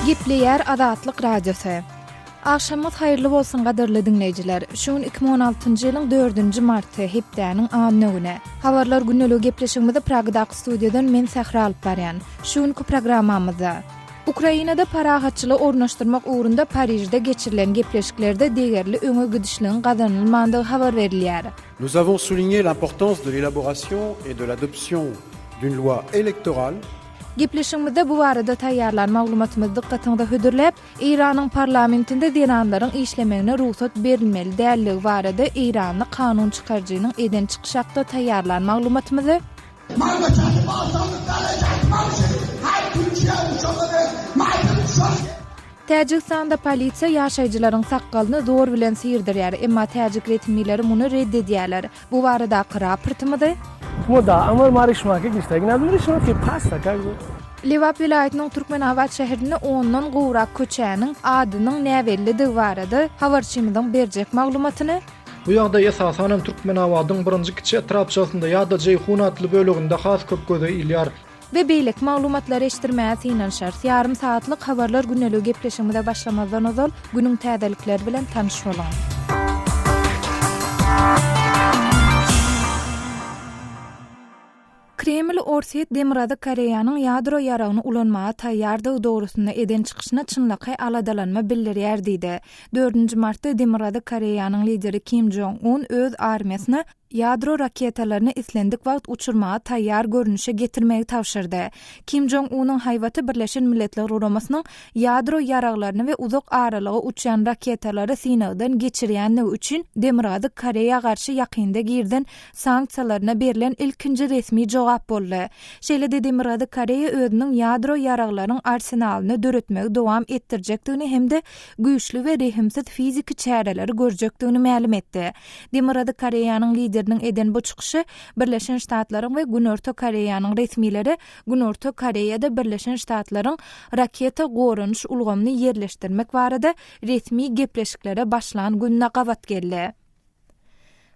Gepleýär Azatlyk Radiosy. Agşamyňyz haýyrly bolsun gadyrly diňleýjiler. Şu gün 2016-njy ýylyň 4-nji marty, hepdäniň anna güni. Habarlar gündeligi gepleşigimizi Pragadaky studiýadan men Sähra alyp barýan. Şu günki programmamyzda Ukrainada parahatçylygy ornaşdyrmak ugrunda Parižde geçirilen gepleşiklerde degerli öňe gidişligiň gazanylmandygy habar berilýär. Nous avons souligné l'importance de l'élaboration et de l'adoption d'une loi électorale. Gepleşigimizde bu barada taýýarlan maglumatymyzy dykgatyňyza hödürläp, Eýranyň parlamentinde zenanlaryň işlemegine rugsat berilmeli dälligi barada eýranly kanun çykaryjynyň eden çykyşy hakda taýýarlan maglumatymyzy, Täjigistanda polisiýa ýaşaýjylaryň sakgalyny zor bilen syrdyrýar, emma täjik resmileri muny red edýärler. Bu baradaky raportymyzy. Lebap welaýatynyň Türkmenabat şäherinde ondan gowrak köçäniň adynyň näbellidigi barada habarçymyzyň berjek maglumatyny. Bu ýagdaý esasanam Türkmenabadyň birinji kiçi etrapçasynda ýa-da Jeýhun atly böleginde has köp göze ilýär. We beýleki maglumatlary eşitdirmäge synanyşarys. Ýarym sagatlyk Habarlar gündeligi gepleşigimize başlamazdan ozal, günüň täzelikleri bilen tanyş boluň. Kreml Orsýet Demirgazyk Koreýanyň ýadro ýaragyny ulanmaga taýýardygy dogrusynda eden çykyşyna çynlakaý aladalanma bildirýär diýdi. Dördünji martda Demirgazyk Koreýanyň lideri Kim Jong Un öz armiýasyna ýadro raketalaryny islendik wagt uçurmaga taýýar görnüşe getirmegi tabşyrdy. Kim Jong Unyň haýbaty Birleşen Milletler Guramasynyň ýadro ýaraglaryny we uzak aralyga uçýan raketalary synagdan geçirýänligi üçin Demirgazyk Koreýa garşy ýakynda girizen sanksiýalaryna berlen ilkinji resmi jogap boldy. Şeýle-de Demirgazyk Koreýa özüniň ýadro ýaraglaryň arsenalyny döretmegi dowam etdirjekdigini hem-de güýçli we rehimsiz fiziki çäreleri görjekdigini mälim etdi. Demirgazyk Koreýanyň lideriniň eden bu çykyşy Birleşen Ştatlaryň we Günorta Koreýanyň resmileri Günorta Koreýada Birleşen Ştatlaryň raketa goranyş ulgamyny ýerleşdirmek barada resmi gepleşiklere başlan gününe gabat geldi.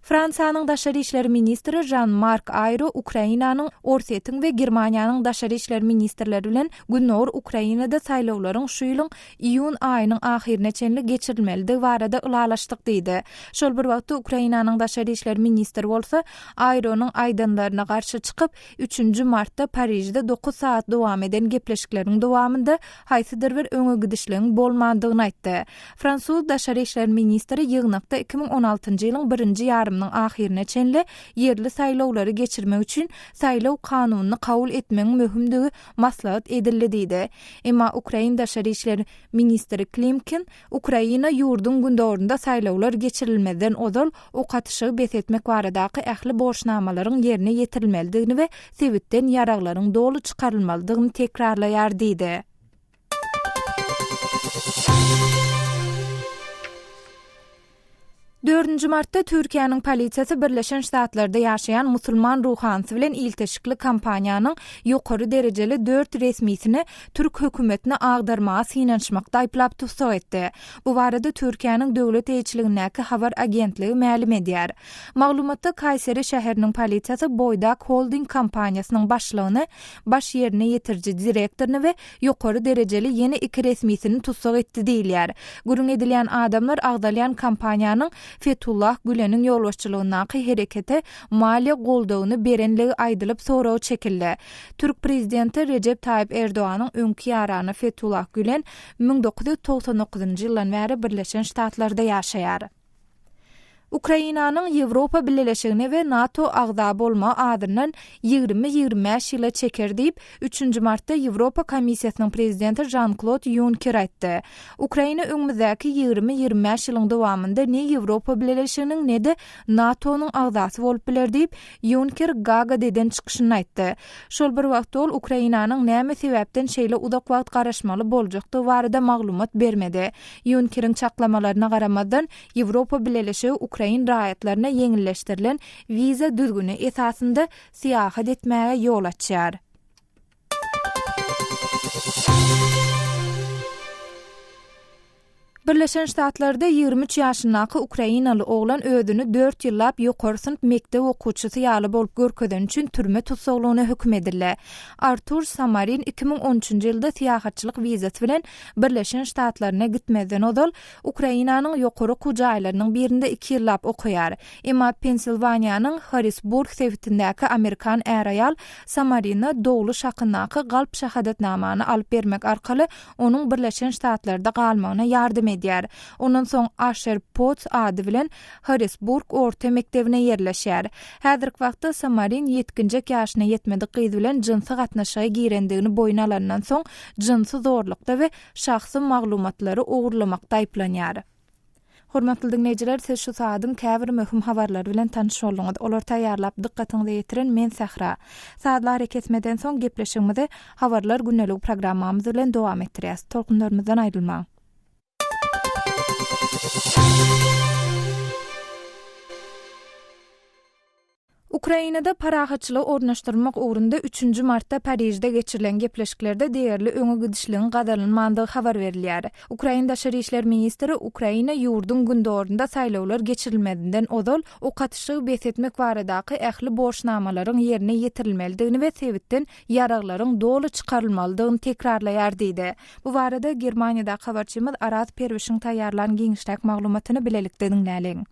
Fransiýanyň daşary işler ministri Žan-Mark Aýro Ukrainanyň, Orsýetiň we Germaniýanyň daşary işler ministrleri bilen gündogar Ukrainada saýlawlaryň şu ýylyň iýun aýynyň ahyryna çenli geçirilmelidigi barada ylalaşdyk diýdi. Şol bir wagtda Ukrainanyň daşary işler ministri bolsa Aýronyň aýdanlaryna garşy çykyp, Üçünji martda Parižde dokuz sagat dowam eden gepleşikleriň dowamynda haýsydyr bir öňe gidişligiň bolmandygyny aýtdy. Fransuz daşary işler ministri ýygnakda 2016-njy ýylyň birinji ýarymynyň ahyryna çenli ýerli saýlawlary geçirmek üçin saýlaw kanunyny kabul etmegiň möhümdigi maslahat edildi diýdi. Emma ukrain daşary işler ministri Klimkin Ukraina ýurduň gündogarynda saýlawlar geçirilmezden ozal ok atyşygy bes etmek baradaky ähli borçnamalaryň ýerine ýetirilmelidigini we sebitden ýaraglaryň doly çykarylmalydygyny tekrarlaýar diýdi. Dördünji martda Türkiýäniň polisiýasy Birleşen Ştatlarda ýaşaýan musulman ruhanysy bilen ilteşikli kompaniýanyň ýokary derejeli dört resmisini türk hökümetine agdarmaga synanyşmakda aýyplap tussag etdi. Bu barada Türkiýäniň döwlet eýeçiligindäki habar agentligi mälim edýär. Maglumatda Kaýseri şäheriniň polisiýasy Boýdak Holding kompaniýasynyň başlygyny, baş ýerine ýetiriji direktoryny we ýokary derejeli ýene iki resmisini tussag etdi diýilýär. Gürrüň edilýän adamlar agzalýan kompaniýanyň Fetullah Güleniň ýolbaşçylygyndaky herekete maliýe goldawyny berenligi aýdylyp soraga çekildi. Türk prezidenti Rejep Taýyp Erdoganyň öňki ýarany Fetullah Gülen 1999-njy ýyldan bäri Birleşen Ştatlarda ýaşaýar. Ukrainanyň Ýewropa Bileleşigine we NATO agza bolmagy azyndan 20-25 ýyla çeker diýip, üçünji martda Ýewropa Komissiýasynyň prezidenti Žan-Klod Ýunker aýtdy. Ukraina öňümizdäki 20-25 ýylyň dowamynda ne Ýewropa Bileleşiginiň, ne-de NATO-nyň agzasy bolup biler diýip, Ýunker Gagada eden çykyşynda aýtdy. Şol bir wagtda ol Ukrainanyň näme sebäpden şeýle uzak wagt garaşmaly boljakdygy barada maglumat bermedi. Ýunkeriň çaklamalaryna garamazdan, Ýewropa Bileleşigi ukrain raýatlaryna ýeňilleşdirilen wiza düzgüni esasynda syýahat etmäge ýol açýar. Birleşen Ştatlarda 23 ýaşyndaky ukrainaly oglan özüni dört ýyllap ýokary synp mekdep okuwçysy ýaly bolup görkezeni üçin türme tussaglygyna höküm edildi. Artur Samarin 2013-nji ýylda syýahatçylyk wizasy bilen Birleşen Ştatlaryna gitmezden ozal, Ukrainanyň ýokary okuw jaýlarynyň birinde iki ýyllap okaýar. Emma Pensilwaniýanyň Harrisburg sebitindäki amerikan är-aýal Samarine dogluş hakyndaky galp şahadatnamany alyp bermek arkaly onuň Birleşen Ştatlarda galmagyna ýardam edýär. Ondan soň Aşer Potts ady bilen Harrisburg orta mekdebine ýerleşýär. Häzirki wagtda Samarin ýetginjek ýaşyna ýetmedik gyz bilen jynsy gatnaşyga girendigini boýun alandan soň jynsy zorlukda we şahsy maglumatlary ogurlamakda aýyplanýar. Hormatly diňleýjiler, siz şu saadyň käbir möhüm habarlary bilen tanyş bolduňyz. Olary taýýarlap dykgatyňyza ýetiren men Sähra. Sazly arakesmeden soň gepleşigimizi Habarlar gündeligi programmamyz bilen dowam etdirýäs. Tolkunlarymyzdan aýrylmaň. Ukrainada parahatçylygy ornaşdyrmak ugrunda üçünji martda Parižde geçirilen gepleşiklerde degerli öňe gidişligiň gazanylmandygy habar berilýär. Ukrain daşary işler ministri Ukraina ýurduň gündogarynda saýlawlar geçirilmezinden ozal ok atyşygy bes etmek baradaky ähli borçnamalaryň ýerine ýetirilmelidigini we sebitden ýaraglaryň doly çykarylmalydygyny tekrarlaýar diýdi. Bu barada Germaniýadaky habarçymyz Araz Perwişiň taýýarlan giňişräk maglumatyny bilelikde diňläliň.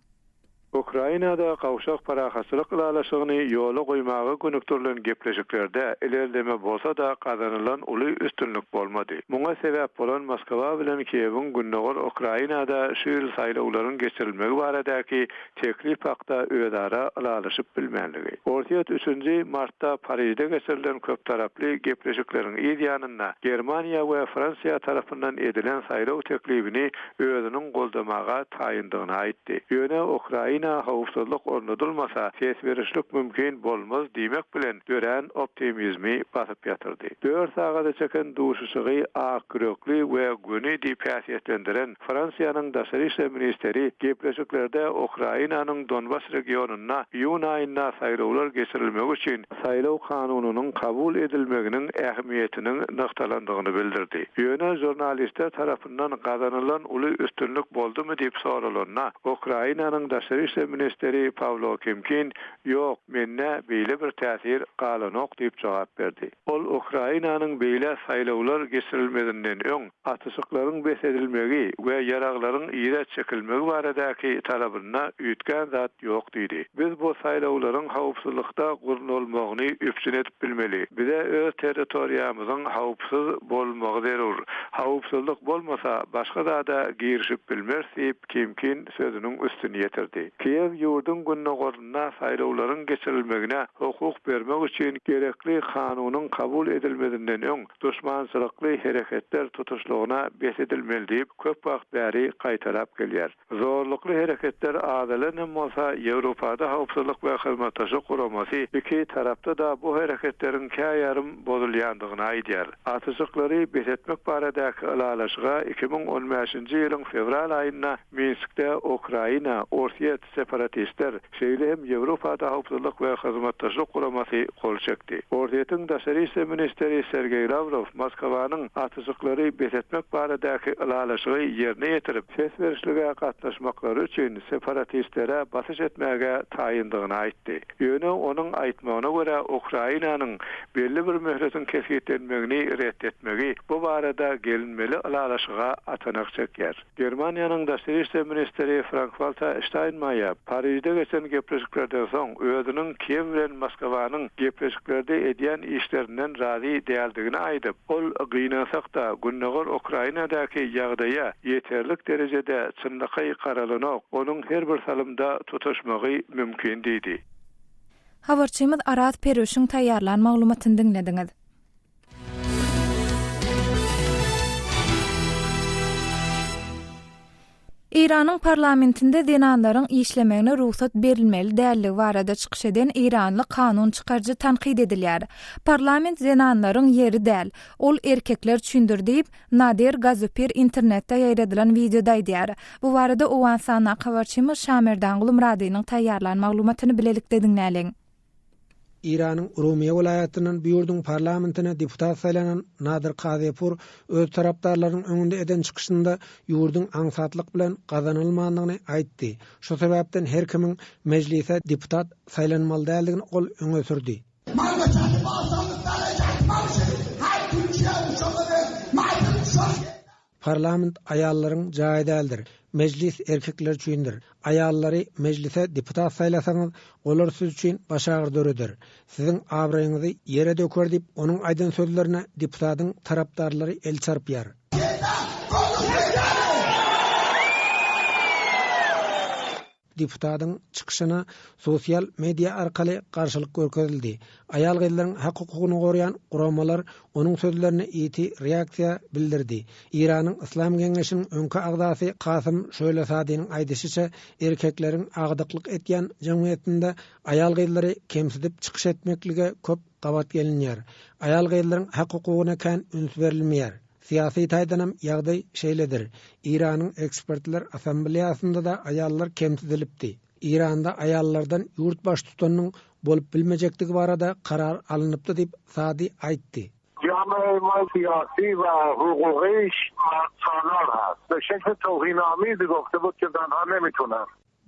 Ukrainada gowşak parahatçylyk ylalaşygyny ýola goýmaga gönükdirilen gepleşiklerde ilerleme bolsa-da, gazanylan uly üstünlik bolmady. Muňa sebäp bolan Moskwa bilen Kiýewiň gündogar Ukrainada şu ýyl saýlawlaryň geçirilmegi baradaky teklip hakda özara ylalaşyp bilmänligi. Orsýet üçünji martda Parižde geçirilen köptaraply gepleşikleriň yz ýanynda Germaniýa we Fransiýa tarapyndan edilen saýlaw teklibini özüniň goldamaga taýyndygyny aýtdy. Ýöne Ukraina howpsuzlyk ornadylmasa, ses berişlik mümkin bolmaz diýmek bilen dörän optimizmi basyp ýatyrdy. Dört sagada çeken duşuşygy akýürekli we göni diýip häsiýetlendiren Fransiýanyň daşary işler ministeri gepleşiklerde Ukrainanyň Donbas regionynda iýun aýynda saýlawlar geçirilmegi üçin saýlaw kanunynyň kabul edilmeginiň ähmiýetiniň nygtalandygyny bildirdi. Ýöne žurnalistler tarapyndan gazanylan uly üstünlik boldumy diýip soralanda, Ukrainanyň daşary işler ministri Pawlo Kimkin, Ýok, mende beýle bir täsir galanok diýip jogap berdi. Ol Ukrainanyň beýle saýlawlar geçirilmezinden öň atyşyklaryň bes edilmegi we ýaraglaryň yza çekilmegi baradaky talabynda üýtgän zat ýok diýdi. Biz bu saýlawlaryň howpsuzlykda gurnalmagyny üpjün edip bilmeli. Bize öz territoriýamyzyň howpsuz bolmagy zerur. Howpsuzlyk bolmasa, başga zada girişip bilmeris diýip, Kimkin sözüniň üstüni ýetirdi. Kiýew ýurduň gündogarynda saýlawlaryň geçirilmegine hukuk bermek üçin gerekli kanunyň kabul edilmezinden öň duşmançylykly hereketler tutuşlygyna bes edilmeli diýip, köp wagt bäri gaýtalap gelýär. Zorlukly hereketler azalan hem bolsa, Ýewropada Howpsuzlyk we Hyzmatdaşlyk Guramasy iki tarapda-da bu hereketleriň käýarym bozulýandygyny aýdýar. Atyşyklary bes etmek baradaky ylalaşyga 2015-nji ýylyň fewral aýynda Minskde Ukraina, Orsýet, separatistler, şeýle hem Ýewropada Howpsuzlyk we Hyzmatdaşlyk Guramasy gol çekdi. Orsýetiň daşary işler ministri Sergeý Lawrow Moskwanyň atyşyklary bes etmek baradaky ylalaşygy ýerine ýetirip, ses berişlige gatnaşmaklary üçin separatistlere basyş etmäge taýyndygyny aýtdy. Ýöne onuň aýtmagyna görä, Ukrainanyň belli bir möhletiň kesgitlenmegini ret etmegi bu barada gelinmeli ylalaşyga atanak çekýär. Germaniýanyň daşary işler ministri Frank-Walter Ştaýnmaýer Parižde geçen gepleşiklerden soň özüniň Kiýew bilen Moskwanyň gepleşiklerde edýän işlerinden razy däldigini aýdyp, ol gynansak-da, gündogar Ukrainadaky ýagdaýa ýeterlik derejede çynlakaý garalanok, onuň her bir salymda tutaşmagy mümkin diýdi. Habarçymyz Araz Perwişiň taýýarlan maglumatyny diňlediňiz. Eýranyň parlamentinde zenanlaryň işlemegine rugsat berilmeli dälligi barada çykyş eden eýranly kanun çykaryjy tankyt edilýär. Parlament zenanlaryň ýeri däl, ol erkekler üçindir diýip, Nader Gazupir internetde ýaýradylan wideoda aýdýar. Bu barada Owganystandaky habarçymyz Şamerdanguly Myradynyň taýýarlan maglumatyny bilelikde diňläliň. Eýranyň Urumiýe welaýatyndan bu ýurduň parlamentine deputat saýlanan Nadir Kazepur öz tarapdarlarynyň öňünde eden çykyşynda ýurduň aňsatlyk bilen gazanylmandygyny aýtdy. Şu sebäpden her kimiň mejlise deputat saýlanmaly däldigini ol öňe sürdi. Parlament aýallaryň jaýy däldir. Mejlis erkekler üçindir. Aýallary mejlise deputat saýlasaňyz, olar siz üçin başagyry döreder. Siziň abraýyňyzy ýere döker diýip, onuň aýdan sözlerine deputatyň tarapdarlary el çarpýar. Deputatyň çykyşyna sosial media arkaly garşylyk görkezildi. Aýal-gyzlaryň hak-hukugyny goraýan guramalar onuň sözlerine ýiti reaksiýa bildirdi. Eýranyň Yslam geňeşiniň öňki agzasy Kasym Şölesadiniň aýdyşyça, erkekleriň agdyklyk etýän jemgyýetinde aýal-gyzlary kemsidip çykyş etmeklige köp gabat gelinýär. Aýal-gyzlaryň hak-hukugyna kän üns berilmeýär. Syýasy taýdanam ýagdaý şeýledir. Eýranyň Ekspertler Assambleýasynda-da aýallar kemsidilipdi. Eýranda aýallardan ýurt baştutanynyň bolup bilmejekdigi barada karar alnypdy diýip, Sadi aýtdy.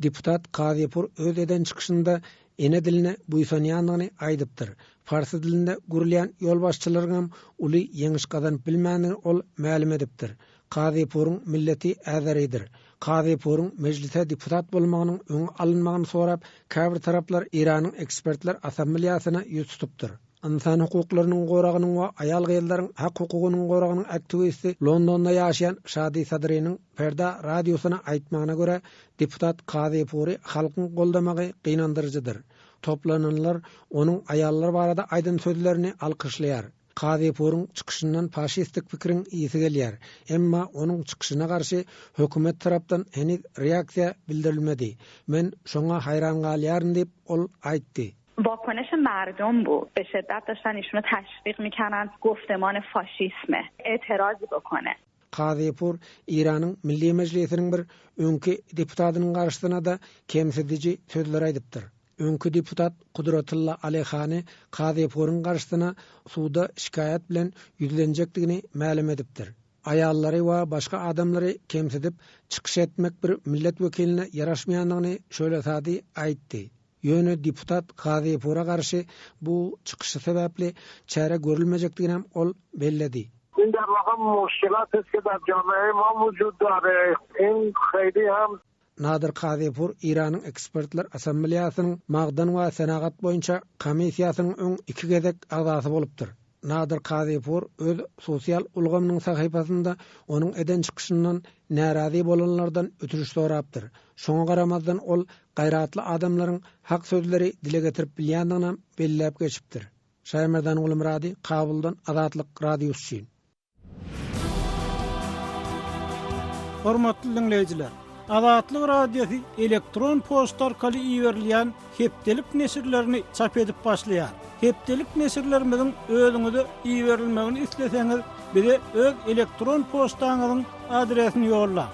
Deputat Kazypur öz eden çykyşynda ene diline buýsanýandygyny aýdypdyr. Parsy dilinde gürleýän ýolbaşçylaryňam uly ýeňiş gazanyp bilmändigini ol mälim edipdir. Kazypuryň milleti äzeridir. Kazypuryň mejlise deputat bolmagynyň öňi alynmagyny sorap, käbir taraplar Eýranyň Ekspertler Assambleýasyna ýüz tutupdyr. Ynsan hukuklarynyň goragynyň we aýal-gyzlaryň hak-hukugynyň goragynyň aktiwisti Londonda ýaşaýan Şadi Sadriniň Ferda radiosyna aýtmagyna görä, deputat Kazypury halkyň goldamagy gynandyryjydyr. Toplananlar onuň aýallar barada aýdan sözlerini alkyşlaýar. Kazypuryň çykyşyndan faşistik pikiriň ysy gelýär. Emma onuň çykyşyna garşy hökümet tarapdan heniz reaksiýa bildirilmedi. Men şoňa haýran galýaryn diýip, ol aýtdy. واکنش مردم بود به شدت داشتن ایشونو تشویق میکردن گفتمان فاشیسمه اعتراضی بکنه. Kazypur Eýranyň Milli Mejlisiniň bir öňki deputatynyň garşysyna-da kemsidiji sözler aýdypdyr. Öňki deputat Kudratylla Alyhany Kazypuryň garşysyna suda şikaýat bilen ýüzlenjekdigini mälim edipdir. Aýallary we başga adamlary kemsidip çykyş etmek bir millet wekiline ýaraşmaýandygyny Şöhlesadi aýtdy. Ýöne deputat Kazypura garşy bu çykyşy sebäpli çäre görülmejekdiginem ol belledi. Nadir Kazypur Eýranyň Ekspertler Assambleýasynyň Magdan we senagat boýunça komissiýasynyň öň iki gezek agzasy bolupdyr. Nadir Kazypur öz sosial ulgamynyň sahypasynda onuň eden çykyşyndan närazy bolanlardan ötünç sorapdyr. Şoňa garamazdan ol gaýratly adamlaryň hak sözleri dile getirip bilýändiginem belläp geçipdir. Şaýmerdan Gulmyrady, Kabuldan Azatlyk Radiosy üçin. Hormatly diňleýjiler! Azatlyk Radiosy elektron poçta arkaly iberilýän hepdelik neşirlerini çap edip başlaýar. Hepdelik neşirlerimiziň özüňize iberilmegini isleseňiz, bize öz elektron poçtaňyzyň adresini ýollaň.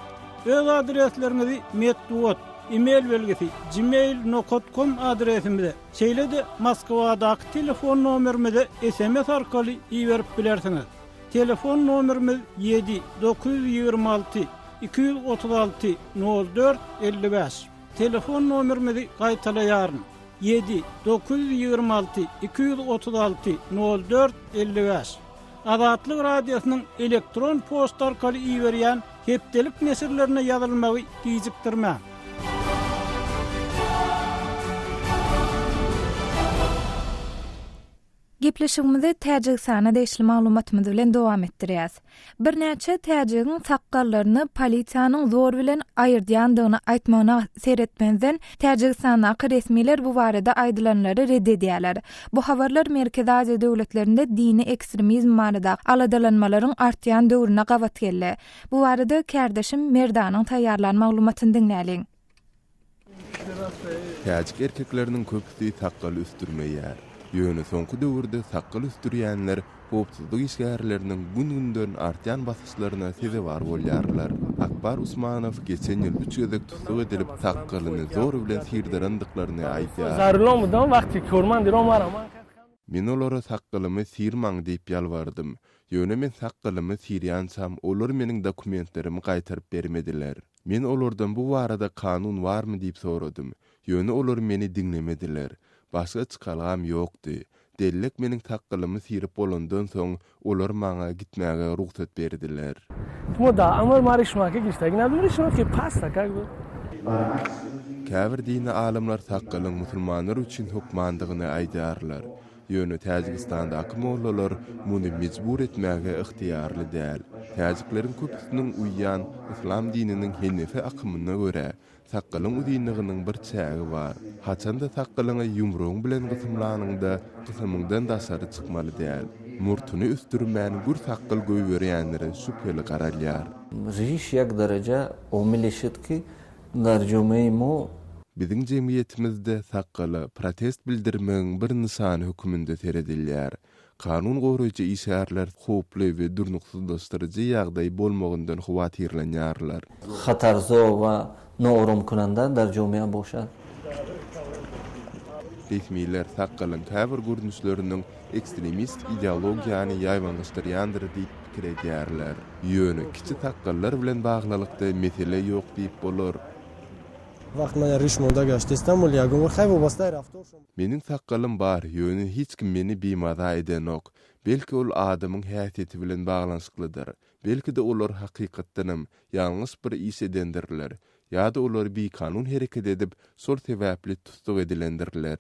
Öz adresleriňizi metbugat, e-mail belgisi, gmail nokat kom adresimize, şeýle-de Moskwadaky telefon nomerimize sms arkaly iberip bilersiňiz. Telefon nomerimiz ýedi, 926 236 04 55. Telefon nomerimizi gaýtalaýaryn, ýedi, 926 236 04 55. Azatlyk Radiosynyň elektron poçta arkaly iberýän hepdelik neşirlerine ýazylmagy gijikdirmäň. Gepleşigimizi Täjigistana degişli maglumatymyz bilen dowam etdirýäs. Birnäçe täjigiň sakgallaryny polisiýanyň zor bilen aýyrdýandygyny aýtmagyna seretmezden, Täjigistandaky resmiler bu barada aýdylanlary red edýärler. Bu habarlar Merkezi Aziýa döwletlerinde dini ekstremizm baradaky aladalanmalaryň artýan döwrüne gabat geldi. Bu barada kärdeşim Merdanyň taýýarlan maglumatyny diňläliň. Täjik erkekleriniň köpüsi sakgal ösdürmeýär. Ýöne soňky döwürde sakgal ösdürýänler howpsuzlyk işgärleriniň gün-günden artýan basyşlaryna sezewar bolýarlar. Akbar Usmanow geçen ýyl üç gezek tussag edilip, sakgalyny zor bilen syrdyrandyklaryny aýdýar. Men olara sakgalymy syrmaň diýip ýalbardym. Ýöne men sakgalymy syrýançam, olar meniň dokumentlerimi gaýtaryp bermediler. Men olardan bu barada kanun barmy diýip soradym. Ýöne olar meni diňlemediler. Başga çykalgam ýokdy. Dellek meniň sakgalymy syryp bolandan soň, olar maňa gitmäge rugsat berdiler. Käbir dini alymlar sakgalyň musulmanlar üçin hökmandygyny aýdýarlar. Ýöne Täjigistandaky mollalar muny mejbur etmäge ygtyýarly däl. Täjikleriň köpüsiniň uýýan yslam dininiň henefi akymyna görä, sakgalyň uzynlygynyň bir çägi bar. Haçan-da sakgalyňy ýumrugyň bilen gysymlanyňda, gysymyňdan daşary çykmaly däl. Murtuny ösdürmän gür sakgal goýberýänlere şübheli garalýar. Riş ýek dereje omili şitki Dar jomeýi mo. Biziň jemgyýetimizde sakgala protest bildirmegiň bir nyşany höküminde seredilýär. Kanun goraýjy işgärler howply we durnuksyzlaşdyryjy ýagdaý bolmagyndan howatyrlanýarlar. Hatarzo we nooromkunanda dar jomea boşad. Resmiler sakgalyň käbir görnüşleriniň ekstremist ideologiýany ýaýbaňlaşdyrýandyr diýip pikir edýärler. Ýöne kiçi sakgallar bilen baglylykda mesele ýok diýip bolar. Meniň sakgalym bar, ýöne hiç kim meni bimaza edenok. Belki ol adamyň häsiýeti bilen baglanyşyklydyr. Belki-de olar hakykatdanam ýalňyş bir iş edendirler. Ýa-da olar bikanun hereket edip, şol sebäpli tussag edilendirler.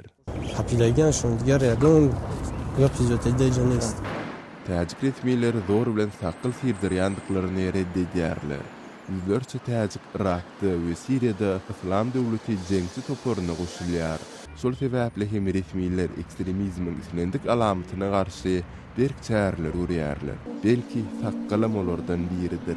Täjik resmileri zor bilen sakgal syrdyrýandyklaryny red edýärler. Ýüzlerçe täjik Yrakda we Siriýada Yslam döwleti jeňçi toparyna goşulýar. Şol sebäpli hem resmiler ekstremizmiň islendik alamatyna garşy berk çäreler görýärler. Belki, sakgalam olardan biridir.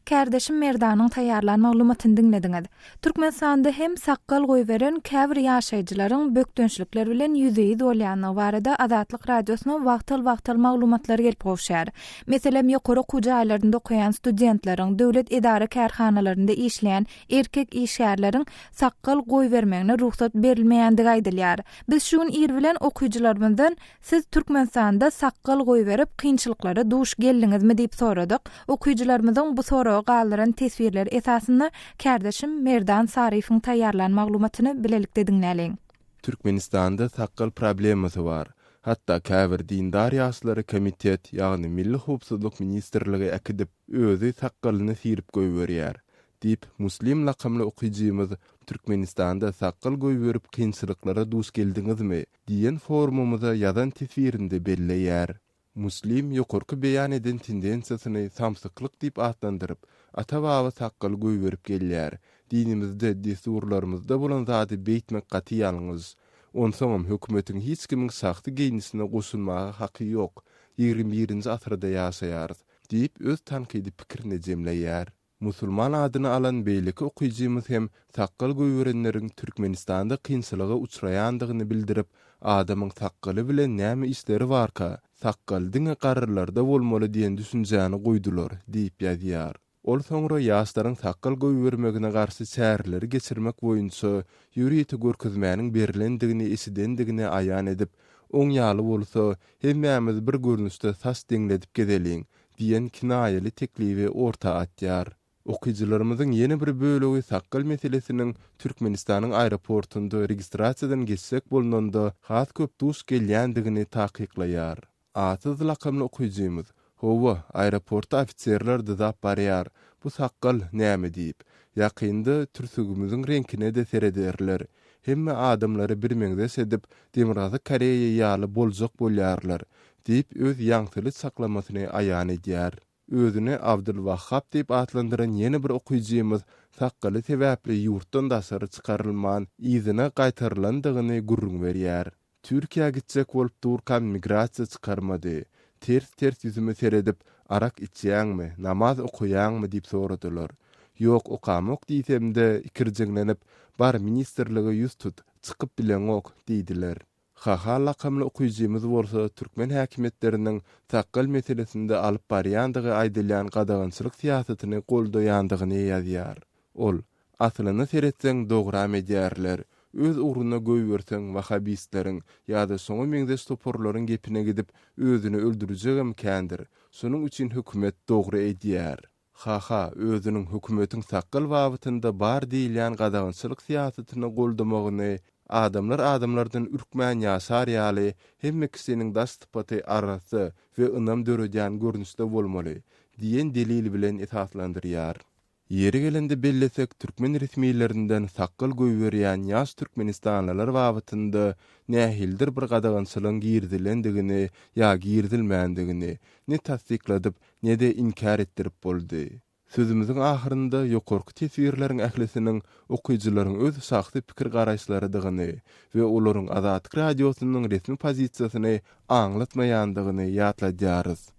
Kärdeşim Merdanyň taýýarlan maglumatyny diňlediňiz. Türkmenistanda hem sakgal goýberen käbir ýaşaýjylaryň bökdençlikler bilen ýüzbe-ýüz bolýandygy barada Azatlyk Radiosyna wagtal-wagtal maglumatlar gelip gowuşýar. Meselem, ýokary okuw jaýlarynda okaýan studentleriň, döwlet edara-kärhanalarynda işleýän erkek işgärleriň sakgal goýbermegine rugsat berilmeýändigi aýdylýar. Biz şu gün ir bilen okyjylarymyzdan Siz Türkmenistanda sakgal goýberip kynçylyklara duş geldiňizmi diýip soradyk. Okyjylarymyzyň bu soraga galdyran teswirleri esasynda kärdeşim Merdan Saryýewiň taýýarlan maglumatyny bilelikde diňläliň. Türkmenistanda sakgal problemasy bar. Hatda käbir dindar ýaşlary komitet, ýagny Milli howpsuzlyk ministrligi äkidip, özi sakgalyny syryp goýberýär. Diýip, Muslim lakamly okyjymyz Türkmenistanda sakgal goýberip kynçylyklara duş geldiňizmi? Diýen forumymyza ýazan teswirinde belleýär. Muslim ýokarky beýan eden tendensiýasyny samsyklyk diýip atlandyryp, ata-baba sakgal goýberip gelýär. Dinimizde, dessurlarymyzda bolan zady beýtmek gaty ýalňyş. Onsoňam hökümetiň hiç kimiň şahsy geýnişine goşulmaga haky ýok. Ýigribirinji asyrda ýaşaýarys. Diýip, öz tankydy pikirini jemleýär. Musulman adyny alan beýleki okyjymyz hem sakgal goýberenleriň Türkmenistanda kynçylyga uçraýandygyny bildirip, adamyň sakgaly bilen näme işleri barka, sakgal diňe garrylarda bolmaly diýen düşünjäni goýdular diýip ýazýar. Ol soňra ýaşlaryň sakgal goýbermegine garşy çäreleri geçirmek boýunça ýörite görkezmäniň berlendigini eşidendigini aýan edip, Oň ýaly bolsa, hemmämiz bir görnüşde saç deňledip gezeliň, Diýen kinaýaly teklibi orta atýar. Okyjylarymyzyň ýene bir bölegi sakgal meselesiniň Türkmenistanyň aeroportunda registrasiýadan geçjek bolnanda has köp duş gelýändigini takyklaýar. Atsyz lakamly okyjymyz, Hawa, aeroportda ofiserler dyzap barýar, bu sakgal näme diýip. Ýakynda türsügimiziň reňkine-de serederler. Hemme adamlary birmeňzeş edip, Demirgazyk Koreýa ýaly boljak bolýarlar. Diýip, öz ýaňsyly çaklamasyny aýan edýär. Özüni Abdylwahhap diýip atlandyran ýene bir okyjymyz sakgaly sebäpli ýurtdan daşary çykarylman, yzyna gaýtarylandygyny gürrüň berýär. Türkiýä gitjek bolup durkam migrasiýa çykarmady. Ters-ters ýüzüme seredip, arak içýäňmi, namaz okaýaňmy diýip soradylar. Ýok, okamok diýsem-de, ikirjiňlenip, bar ministrlige ýüz tut, çykyp bileňok diýdiler. Haha lakamly okyjymyz bolsa türkmen häkimiýetleriniň sakgal meselesinde alyp barýandygy aýdylýan gadagançylyk syýasatyny goldaýandygyny ýazýar. Ol, Asylyna seretseň dogram edýärler. Öz ugruna goýberseň wahabistleriň ýa-da şoňa meňzeş toparlaryň gepine gidip özüni öldürjegem kändir. Şonuň üçin hökümet dogry edýär. Haha, özüniň hökümetiň sakgal babatynda bar diýilýän gadagançylyk syýasatyny goldamagyny adamlar adamlardan ürkmän ýaşar ýaly hemme kişiniň daş sypaty arassa we ynam döredýän görnüşde bolmaly diýen delil bilen esaslandyrýar. Ýeri gelende bellesek, türkmen resmilerinden sakgal goýberýän ýaş türkmenistanlylar babatynda nähilidir bir gadagançylygyň girizilendigini ýa girizilmändigini ne tassykladyp, ne-de inkär etdirip boldy. Sözümiziň ahyrynda ýokarky teswirleriň ählisiniň okyjylaryň öz şahsy pikir-garaýyşlarydygyny we olaryň Azatlyk Radiosynyň resmi pozisiýasyny aňlatmaýandygyny ýatladýarys.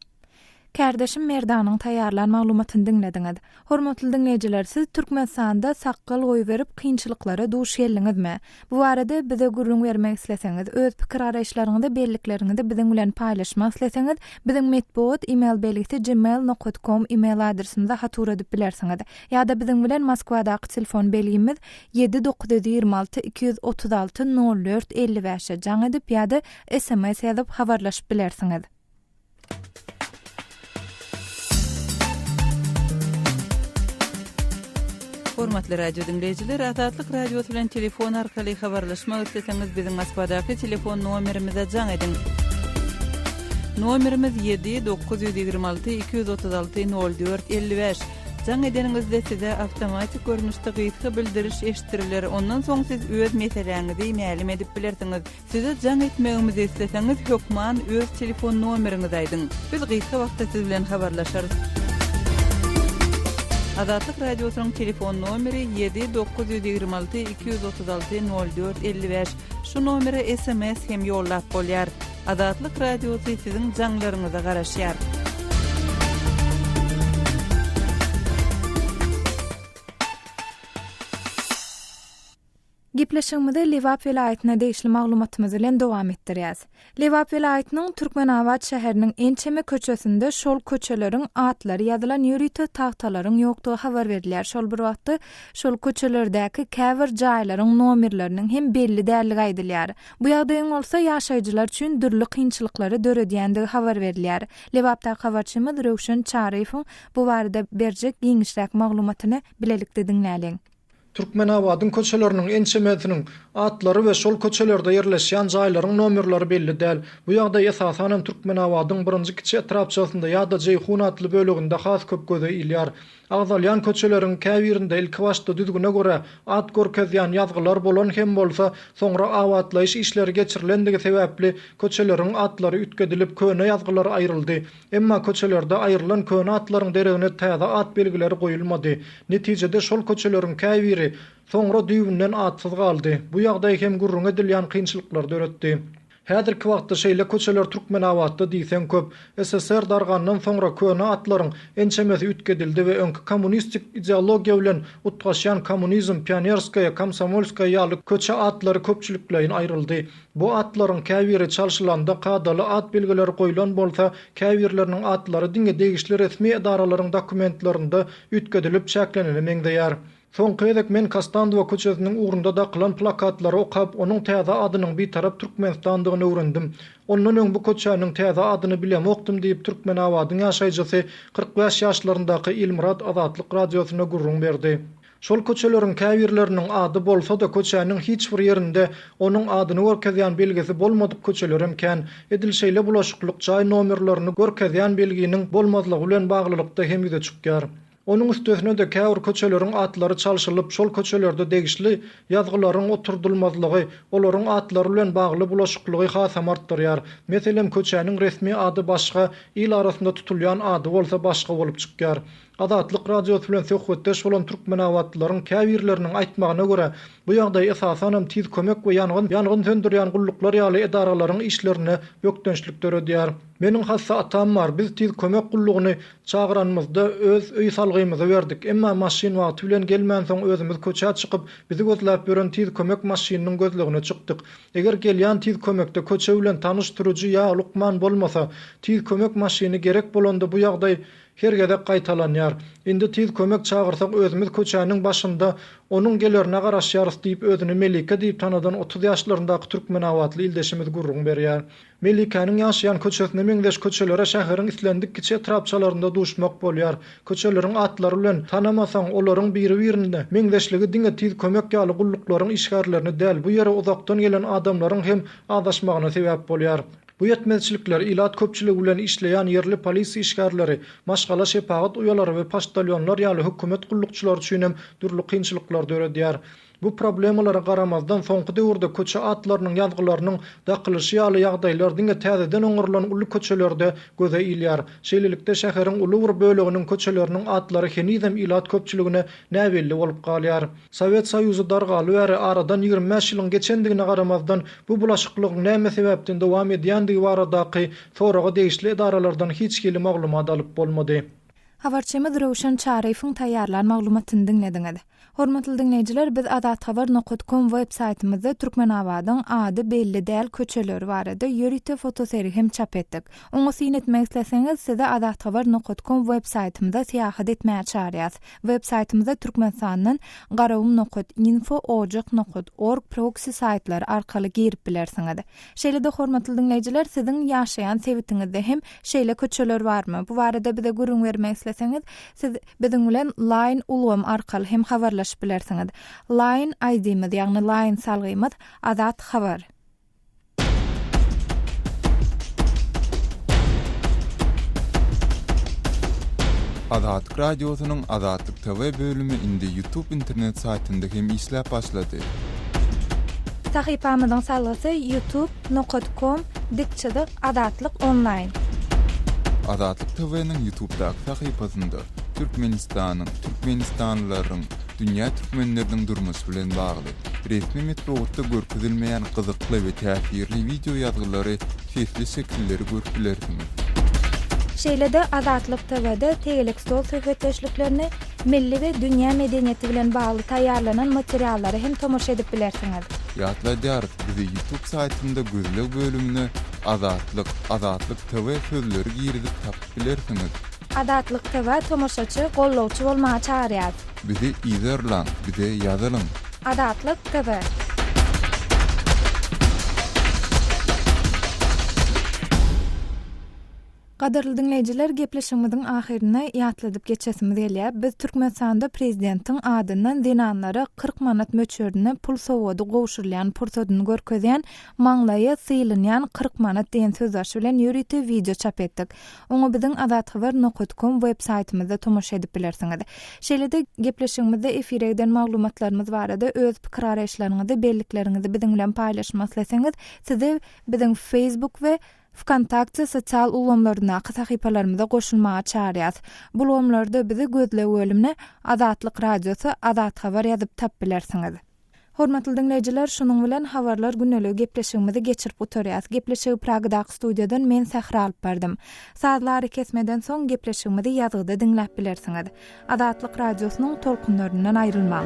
Kärdeşim Merdanyň taýýarlan maglumatyny diňlediňiz. Hormatly diňleýjiler, siz Türkmenistanda sakgal goýberip kynçylyklara duş geldiňizmi? Bu barada bize gürrüň bermek isleseňiz, öz pikir-garaýyşlaryňyzy, bellikleriňizi biziň bilen paýlaşmak isleseňiz, biziň metbugat email belgisi gmail nokat kom email adresimize hat ugradyp bilersiňiz. Ýa-da biziň bilen Moskwadaky telefon belgimiz ýedi 926 236 04 55-e jaň edip ýa-da sms ýazyp habarlaşyp bilersiňiz. Hormatly radio diňleýjiler, Azatlyk Radiosy bilen telefon arkaly habarlaşmak isleseňiz, biziň Moskwadaky telefon nomerimize jaň ediň. Nomerimiz 7 926 236 04 55. Jaň edeniňizde size awtomatik görnüşde gysga bildiriş eşitdiriler, ondan soň siz öz meseläňizi mälim edip bilersiňiz. Size jaň etmegimizi isleseňiz hökman öz telefon nomeriňizi aýdyň. Biz gysga wagtda siz bilen habarlaşarys. Azatlyk Radiosynyň telefon nomeri ýedi 926 236 04 55. Şu nomere sms hem ýollap bolýar. Azatlyk Radiosy siziň jaňlaryňyza garaşýar. Gepleşigimizi Lebap welaýatyna degişli maglumatymyz bilen dowam etdirýäs. Lebap welaýatynyň Türkmenabat şäheriniň ençeme köçesinde şol köçeleriň atlary ýazylan ýörite tagtalaryň ýokdugy habar berilýär. Şol bir wagtda, şol köçelerdäki käbir jaýlaryň nomerleriniň hem belli däldigi aýdylýar. Bu ýagdaýyň bolsa ýaşaýjylar üçin dürli kynçylyklary döredýändigi habar berilýär. Lebapdaky habarçymyz Röwşen Çaryýewiň bu barada berjek giňişräk maglumatyny bilelikde diňläliň. Türkmenabadyň köçeleriniň ençemesiniň atlary we şol köçelerde ýerleşýän jaýlaryň nomerleri belli däl. Bu ýagdaý esasanam Türkmenabadyň birinji kiçi etrapçasynda ýa-da Jeýhun atly böleginde has köp göze ilýär. Agzalýan köçeleriň käbirinde ilkibaşda düzgüne görä at görkezýän ýazgylar bolan hem bolsa, soňra abatlaýyş işleri geçirilendigi sebäpli köçeleriň atlary üýtgedilip, köne ýazgylar aýryldy. Emma köçelerde aýrylan köne atlaryň deregine täze at belgileri goýulmady. Netijede şol köçeleriň käbiri soňra düýbünden atsyz galdy. Bu ýagdaý hem gürrüňi edilýän kynçylyklary döretdi. Häzirki wagtda şeýle köçeler Türkmenabatda diýseň köp. SSR dargandan soňra köne atlaryň ençemesi üýtgedildi we öňki kommunistik ideologiýa bilen utgaşýan Kommunizm, Pionerskaýa, Komsomolskaýa ýaly köçe atlary köpçülikleýin aýryldy. Bu atlaryň käbiri çalşylanda kadaly at belgileri goýlan bolsa, käbirleriniň atlary diňe degişli resmi edaralaryň dokumentlerinde üýtgedilip çäklenene meňzeýär. Soňky gezek men Kostandowa köçesiniň ugrunda dakylan plakatlary okap, onuň täze adynyň Bitarap Türkmenistandygyny öwrendim. Ondan öň bu köçäniň täze adyny bilemokdym diýip, Türkmenabadyň ýaşaýjysy, 45 ýaşlaryndaky Ilmyrat Azatlyk Radiosyna gürrüň berdi. Şol köçeleriň käbirleriniň ady bolsa-da köçäniň hiç bir ýerinde onuň adyny görkezýän belgisi bolmadyk köçelerem kän. Edil şeýle bulaşyklyk jaý nomerlerini görkezýän belginiň bolmazlygy bilen baglylykda hem ýüze çykýar. Onuň üstesine-de käbir köçeleriň atlary çalşylyp şol köçelerde degişli ýazgylaryň oturdylmazlygy olaryň atlary bilen bagly bulaşyklygy hasam artdyrýar. Meselem köçäniň resmi ady başga, il arasynda tutulýan ady bolsa başga bolup çykýar. Azatlyk Radiosy bilen söhbetdeş bolan türkmenabatlylaryň käbirleriniň aýtmagyna görä, bu ýagdaý esasanam tiz kömek we ýangyn ýangyn söndürýän gulluklar ýaly edaralaryň işlerinde bökdençlik döredýär. Meniň hassa atam bar, biz tiz kömek gullugyny çagyranymyzda öz öý salgymyzy berdik, emma maşyn wagty bilen gelmänsoň özümiz köçä çykyp, bizi gözläp ýören tiz kömek maşynynyň gözlegine çykdyk. Eger gelýän tiz kömekde köçe bilen tanyş sürüji ýa lukman bolmasa, tiz kömek maşyny gerek bolanda bu ýagdaý her gezek gaýtalanýar. Indi tiz kömek çagyrsak özümiz köçäniň başynda onuň gelerine garaşýarys diýip özüni Melike diýip tanadan 30 ýaşlaryndaky türkmenabatly ildeşimiz gürrüň berýär. Melikäniň ýaşaýan köçesine meňzeş köçelere şäheriň islendik kiçi etrapçalarynda duşmak bolýar. Köçeleriň atlary bilen tanamasaň, olaryň biri-birine meňzeşligi diňe tiz kömek ýaly gulluklaryň işgärlerini däl, bu ýere uzakdan gelen adamlaryň hem azaşmagyna sebäp bolýar. Bu ýetmezçilikler ilat köpçüligi bilen işleýän ýerli polisiýa işgärleri, maşgala şepagat uýalary we poçtalýonlar ýaly hökümet gullukçylary üçin hem dürli kynçylyklar döredýär. Bu problemalara garamazdan, soňky döwürde köçe atlarynyň ýazgylarynyň dakylyşy ýaly ýagdaýlar diňe täzeden oňarylan uly köçelerde göze ilýär. Şeýlelikde, şäheriň uly bir böleginiň köçeleriniň atlary henizem ilat köpçüligine näbelli bolup galýar. Sowet Soýuzy dargaly bäri aradan 25 ýylyň geçendigine garamazdan, bu bulaşyklygyň näme sebäpden dowam edýändigi baradaky soraga degişli edaralardan hiç hili maglumat alyp bolmady. Habarçymyz Röwşen Çaryýewiň taýýarlan maglumatyny diňlediňiz. Hormatly diňleýjiler, biz azathabar nokat kom web saýtymyzda Türkmenabadyň ady belli däl köçeleri barada ýörite fotosergi hem çap etdik. Oňa syn etmek isleseňiz, sizi azathabar nokat kom web saýtymyza syýahat etmäge çagyrýas. Web saýtymyza Türkmenistandan garagum nokat info, ojak nokat org proksi saýtlary arkaly girip bilersiňiz. Şeýle-de hormatly diňleýjiler, siziň ýaşaýan sebitiňizde hem şeýle köçeler barmy? Bu barada bize gürrüň bermek isleseňiz, siz biziň bilen Line ulgamy arkaly hem habarlaşyp bilersiňiz. Line ID-miz, ýagny Line salgymyz Azat Habar. Azatlyk Radiosynyň Azatlyk TV bölümi indi YouTube internet saýtynda hem işläp başlady. Sahypamyzyň salgysy youtube nokat kom dik çyzyk azatlyk onlaýn. Azatlyk TV-niň YouTubedaky sahypasynda Türkmenistanyň, türkmenistanlylaryň, dünýä türkmenleriniň durmuşy bilen bagly, resmi metbugatda görkezilmeýän gyzykly we täsirli wideo ýazgylary, sesli şekilleri görüp bilersiňiz. Şeýle-de Azatlyk TW-de tegelek stol söhbetdeşliklerini, milli we dünýä medeniýeti bilen bagly taýýarlanan materiallara hem tomaşa edip bilersiňiz. Ýatladýarys, bizi YouTube saýtynda gözleg bölümine Azatlyk, Azatlyk TV sözleri girizip tapyp bilersiňiz. Azatlyk TV tomaşaçy, gollawçy bolmaga çagyrýar. Bizi yzarlaň, bize ýazylyň. Azatlyk TV. Gadyrly diňleýjiler, gepleşigimiziň ahyrynda ýatladyp geçesimiz gelýär, biz Türkmenistanda prezidentiň adyndan zenanlara 40 manat möçberinde pul sowgady gowşurylýan pursadyny görkezýän Maňlaýa sylynýan 40 manat diýen sözbaşy bilen ýörite wideo çap etdik. Oňa biziň azathabar nokat kom web saýtymyzda tomaşa edip bilersiňiz. Şeýle-de, gepleşigimizde efire giden maglumatlarymyz barada öz pikir-garaýyşlaryňyzy, bellikleriňizi biziň bilen paýlaşmak isleseňiz, sizi biziň Facebook we Wkontakte sosial ulgamlaryndaky sahypalarymyza goşulmaga çagyrýas. Bu ulgamlarda bizi gözleg bölümine Azatlyk Radiosy, Azathabar ýazyp tap bilersiňiz. Hormatly diňleýjiler, şunuň bilen Habarlar gündeligi gepleşigimizi geçirip gutarýas. Gepleşigi Pragadaky studiýadan men Sähra alyp bardym. Sazly arakesmeden soň gepleşigimizi ýazgyda diňläp bilersiňiz. Azatlyk Radiosynyň tolkunlaryndan aýrylmaň!